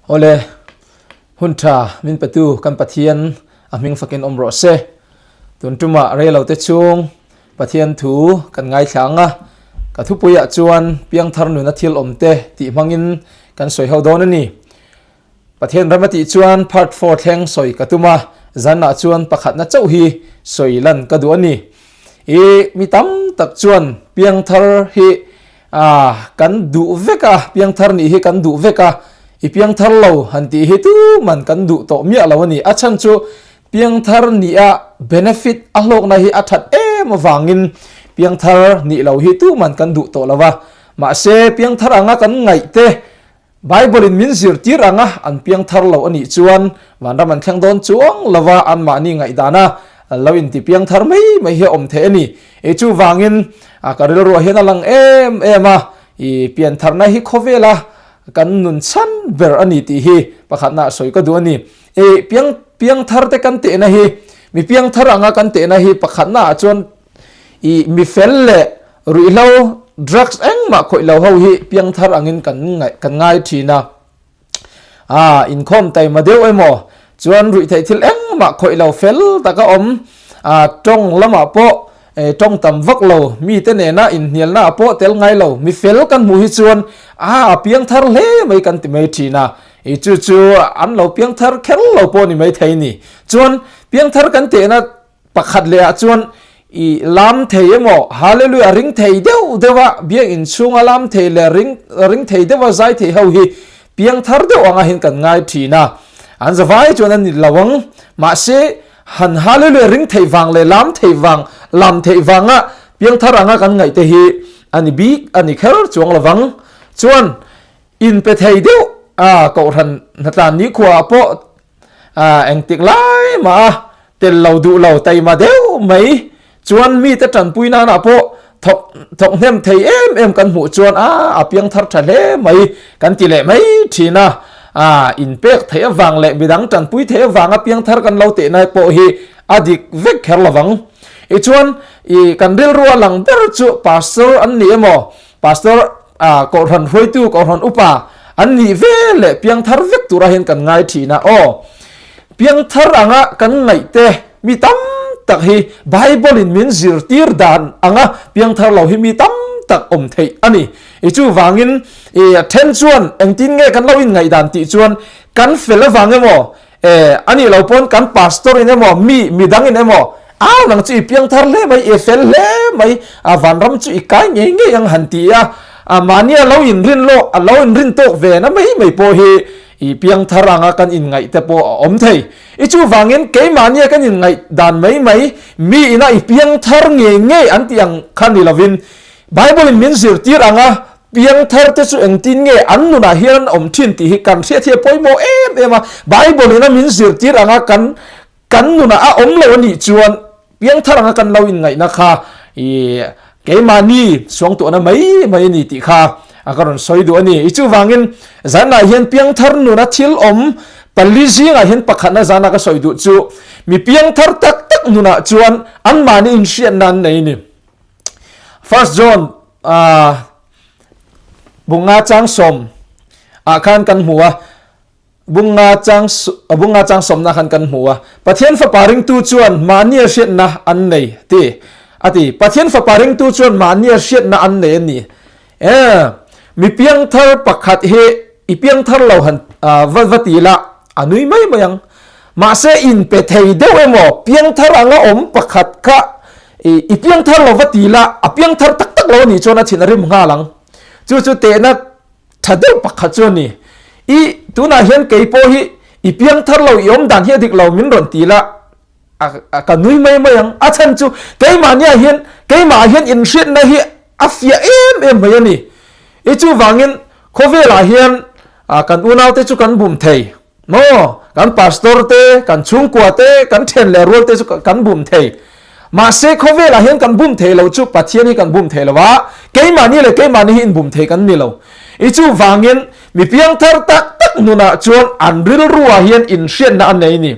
Awle, hun tha min petu kan Pathian a hming fakin awm rawh se. Tun tumah reilo te chhung Pathian thu kan ngaithla ang a, ka thupuiah chuan piangthar nuna thil awm te tih hmangin kan sawi ho dawn a ni. Pathian ram a tih chuan part four thleng sawi ka tum a, zanah chuan pakhatna chauh hi sawi lan ka duh a ni. I mi tam tak chuan piangthar hi A, kan duh vek a, piangthar nih hi kan duh vek a, i piangthar lo han tih hi tuman kan duh tawh miah lo a ni. A chhan chu piangthar nih a benefit a hlawkna hi a that em avangin piangthar nih lo hi tuman kan duh tawh lo a. Mahse, piangthar anga kan ngaih te Bible in min zirtir anga an piangthar lo a nih chuan vanram an thleng dawn chuang lova anmahni ngaihdana lo inti piangthar mai mai hi a awm theih a ni. I chuvangin ka rilruah hian a lang em em a, i piantharna hi khawvela kan nun chhan ber a ni tih hi pakhatna sawi ka duh a ni. I piang piangthar te kan tehna hi mi piangthar anga kan tehna hi pakhatna ah chuan I mi fel leh ruihhlo, drugs engmah khawih lo ho hi piangthar angin kan kan ngai thin a. A inkhawm taima deuh emaw chuan ruihtheih thil engmah khawih lo fel taka awm a tawng lamah pawh tawng tam vak lo mite nena inhnialna ah pawh tel ngai lo mi fel kan hmuh hi chuan a a piangthar hle mai kan ti mai thin a. I chu chu an lo piangthar kher lo pawh ni mai thei ni. Chuan piangthar kan tehna Pakhat leh ah chuan i lam thei emaw Hallelujah ring thei deuh deuh a biakinn chhunga lam thei leh ring ring thei deuh a zai thei ho hi piangthar deuh anga hin kan ngai thin a, an zavai chuan an ni lo ang. Mahse han Hallelujah ring thei vang leh lam thei vang lam theih vanga piangthar anga kan ngaih te hi a ni bik a ni kher chuang lo vang. Chuan inpe thei deuh a kohhran hnatlan nikhua ah pawh Engtik lai mah a tel lo duh lo taima deuh mai chuan mite tanpui nanah pawh thawk thawk hnem thei em em kan hmuh chuan a a piang thar tha hle mai kan ti leh mai thin a, a inpek theih avang leh midang tanpui theih avanga piang thar kan lo teh nai pawh hi a dik vek kher lovang. I chuan i kan rilru a lang ber chu pastor an ni emaw Pastor ah Kohhran hruaitu Kohhran upa an nih ve leh piangthar vek tura hian kan ngai thin a aw. Piangthar anga kan ngaih te mi tam tak hi Bible in min zirtir dan anga piangthar lo hi mi tam tak awm theih a ni. I chuvangin i then chuan engtin nge kan lo inngaih dan tih chuan kan fel avang emaw E, a nih lo pawn kan pastor in emaw, mi midang in emaw, au nang chu i piangthar hle mai, i fel hle mai, a vanram chu i kai ngei ngei ang han ti a, a mahni a lo inrin lawk, a lo inrin tawk ve na mai mai pawh hi i piangthar anga kan inngaih te pawh a awm thei. I chuvangin keimahnia kan inngaih dan mai mai, mi ina i piangthar ngei ngei an tih ang kha ni lovin, Bible in min zirtir anga Piangthar te chu engtin nge an nunah hian an awm thin tih hi kan hriat hi a pawimawh em em a. Bible in a min zirtir anga kan kan nunah a awm lo a nih chuan piangthar anga kan lo inngaihna kha i keimahni suangtuahna mai mai a ni tih kha a ka rawn sawi duh a ni. I chuvangin zanah hian piangthar nuna thil awm pali zingah hian pakhatna zana ka sawi duh chu mi piangthar tak tak nunah chuan anmahni inhriatna an nei a ni. First John bunga chang som ah khan kan hmu a bunga chang bunga chang somna khan kan hmu a Pathian fapa ringtu chuan mahni a hriatna an nei ti ati Pathian fapa ringtu chuan mahni a hriatna an nei ani e mi piangthar pakhat hi i piangthar lo han va va ti la a nui mai mai ang mahse in pe thei deuh emaw piangthar anga awm pakhat kha i piangthar lo va ti la a piangthar tak tak lo anih chuan a thin a rim nghal ang chu chu tehna tha deuh pakhat chu a ni i tunah hian kei pawh hi i piangthar lo i awm dan hi a dik lo min rawn ti la a ka nui mai mai ang a chhan chu keimahniah hian keimah hian inhriatna hi a fiah em em mai a ni i chuvangin khawvelah hian kan unaute chu kan bum thei Maw? Kan pastor te, kan chhungkua te, kan then leh rual te chu kan bum thei. Mahse khawvelah hian kan bum thei lo chu Pathian hi kan bum thei lo a, keimahni leh keimahni hi inbum thei kan ni lo. I chuvangin mi piangthar tak tak nunah chuan an rilruah hian inhriatna a nei ni.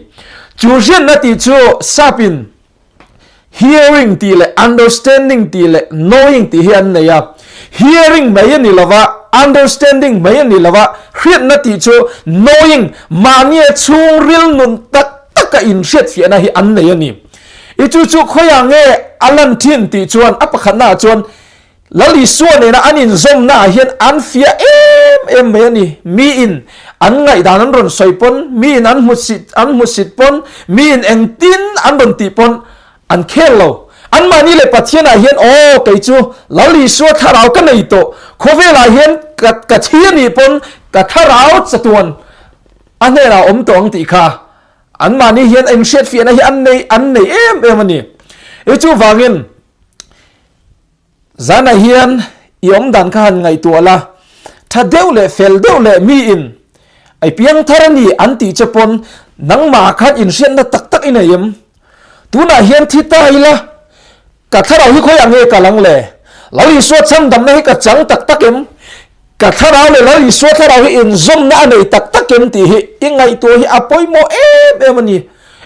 Chu hriatna tih chu sapin hearing tih leh understanding tih leh knowing tih hi an nei a. Hearing mai a ni lo va. understanding mai a ni lo a, hriatna tih chu knowing, mahnia chhungril nun tak taka inhriatfiahna hi an nei a ni. I chu chu khawiah nge a lan thin tih chuan a pakhatnaah chuan Lal Isua nena an inzawmnaah hian an fiah em em mai a ni. Miin an ngaihdan an rawn sawi pawn, miin an hmusit an hmusit pawn, miin engtin an rawn tih pawn an khel lo. Anmahni leh Pathianah hian aw kei chu Lal Isua thlarau ka nei tawh, khawvelah hian ka ka thi a nih pawn ka thlarau chatuan a hnenah a awm tawh ang tih kha anmahni hian inhriatfiahna hi an nei an nei em em a ni. I chuvangin Zanah hian i awm dan kha han ngaihtuah la, tha deuh leh fel deuh leh miin i piang thar a ni an tih che pawn nangmah khan inhriatna tak tak i nei em? Tunah hian thi ta ila, ka thlarau hi khawiah nge ka lang le? Lal Isua chhandamna hi ka chang tak tak em? Ka thlarau leh Lal Isua thlarau hi inzawmna a nei tak tak em tih hi i ngaihtuah hi a pawimawh em em a ni.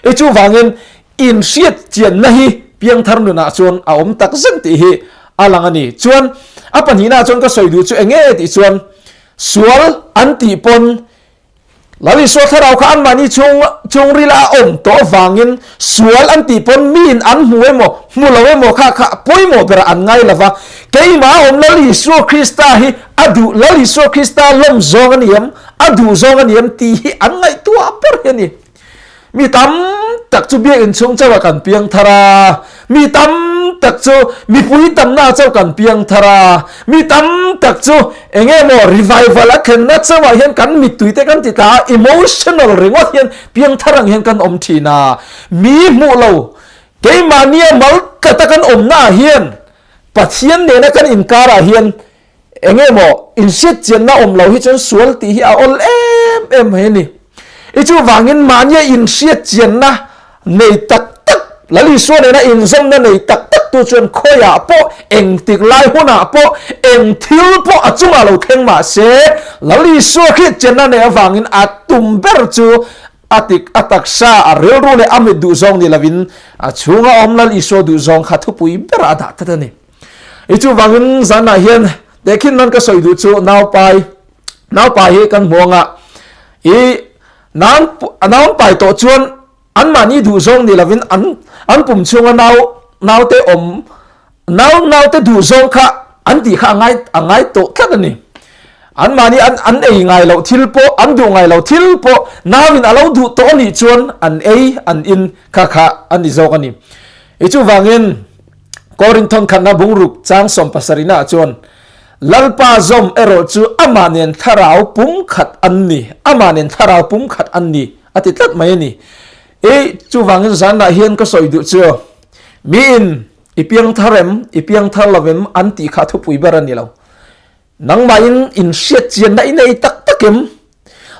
I chuvangin Inhriat chianna hi piangthar nunah chuan a awm tak zet tih hi a lang a ni. Chuan a pahnihnaah chuan ka sawi duh chu eng nge tih chuan sual an tih pawn Lal Isua thlarau kha anmahni chhung chhungrila a awm tawh avangin sual an tih pawn miin an hmu emaw hmu lo emaw kha kha pawimawh berah an ngai lo va. Keimah a awm Lal Isua Krista hi a duh Lal Isua Krista lawm zawng a ni em? A duh zawng a ni em? tih hi an ngaihtuah ber hi a ni. Mi tam tak chu biakinn chhung chauh ah kan piang thar a, mi tam tak chu mipui tamna ah chauh kan piang thar a, mi tam tak chu eng nge maw revival a thlenna chauh ah hian kan mittui te kan ti tla a, emotional ringawt hian piang thar ang hian kan awm thin a, mi hmuh lo keimahnia mal tlata kan awmna ah hian Pathian nena kan inkar ah hian Eng nge maw inhriat chianna awm lo hi chuan sual tih hi a awl em em mai a ni. I chuvangin mahnia inhriat chianna nei tak tak, Lal Isua nena inzawmna nei tak tak tu chuan khawiah pawh, engtik lai hunah pawh, eng thil pawh a chungah lo thleng mah se, Lal Isua hriat chianna nei avangin a tum ber chu a tik, a taksa, a rilru leh a mit duhzawng ni lovin a chhunga awm Lal Isua duhzawng kha thupui berah a dah tlat a ni. I chuvangin zanah hian tehkhin nan ka sawi duh chu naupai naupai hi kan hmu anga i nau naupai tawh chuan anmahni duh zawng ni lovin an an pum chhunga nau naute awm nau naute duh zawng kha an tih kha a ngai a ngai tawh tlat a ni. Anmahni an an ei ngai loh thil pawh an duh ngai lo thil pawh nauin a lo duh tawh a nih chuan an ei an in kha kha a ni zawk a ni. I chuvangin Korinthon khatna bungruk chang sawmpasarihnaah chuan, Lalpa zawm erawh chu amah nen thlarau pumkhat an ni, amah nen thlarau pumkhat an ni, a ti tlat mai a ni. I chuvangin zanah hian ka sawi duh chu, miin i piangthar em, i piangthar lo em an tih kha thupui ber a ni lo. Nangmahin inhriat chianna i nei tak tak em?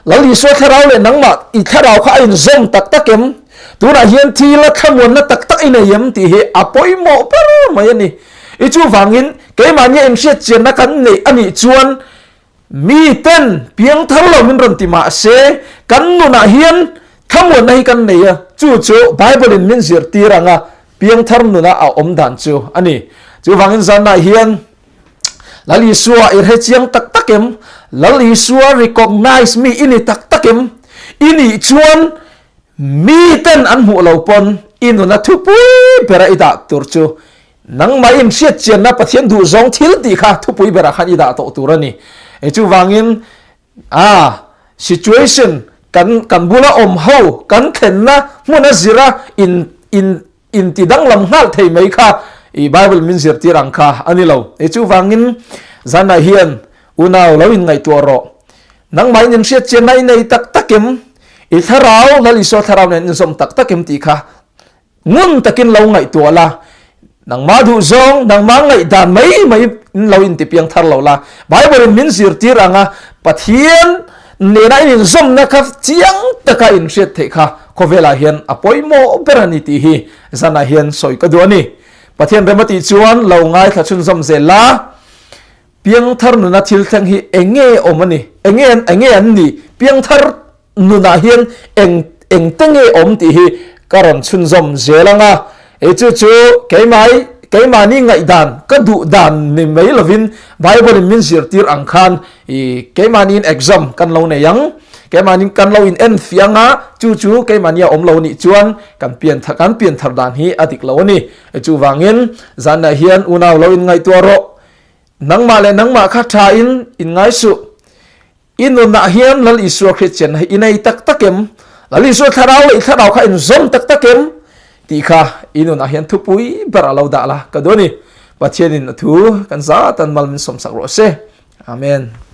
Lal Isua thlarau leh nangmah i thlarau kha a inzawm tak tak em? Tunah hian thil a thlamuanna tak tak i nei em tih hi a pawimawh ber mai a ni. I chuvangin keimahnia inhriat chianna kan neih a nih chuan miten piangthar lo min rawn ti mah se kan nunah hian thlamuanna hi kan nei a, chu chu Bible-in min zirtir anga piangthar nuna a awm dan chu a ni. Chuvangin zanah hian Lal Isua i hre chiang tak tak em? Lal Isua recognize mi i ni tak tak em? I nih chuan mi ten an hmuh lo pawn i nuna thupui bera i dah tur chu nangmah in hriat chianna Pathian duhzawng thil tih kha thupui berah khan i dah tawh tur a ni. E chuvangin a situation kan kan bula awm ho kan thlenna hmuna zira in in Inti danglam nghal thei mai kha i Bible min zirtir ang kha a ni lo. E chuvangin zanah hian unau lo inngaihtuah rawh. Nangmahin inhriat chianna i nei tak tak em? I thlarau, Lal Isua thlarau nen inzawm tak tak em tih kha ngun takin lo ngaihtuah la. Nangmah duhzawng, nangmah ngaihdan mai mai in lo inti piang thar lo la. Bible in min zirtir anga Pathian nena in inzawmna kha chiang taka inhriat theih kha Khawvelah hian a pawimawh ber a ni tih hi zanah hian sawi ka duh a ni. Pathian rem a tih chuan lo ngaithla chhunzawm zel la, Piangthar nuna thil thleng hi eng nge awm a ni? Eng nge eng nge an nih? Piangthar nunah hian eng eng te nge awm tih hi ka rawn chhunzawm zel ang a. Hei chu chu keimah. Keimahni ngaihdan, ka duh dan ni mai lovin Bible in min zirtir ang khan i keimahniin exam kan lo nei ang. Keimahniin kan lo in en fiang a, chu chu keimahni a awm lo nih chuan kan pian kan pian thar dan hi a dik lo a ni. Chuvangin zanah hian unau lo in ngaihtuah rawh. Nangmah leh nangmah kha tha in in ngai suh. I nunah hian Lal Isua Kristian hi i nei tak tak em? Lal Isua thlarau leh i thlarau kha in zawm tak tak em? Tih kha i nunah hian thupui ber a lo dah la ka duh a ni. Pathianin a thu kan zat an mal min sawmsak rawh se. Amen.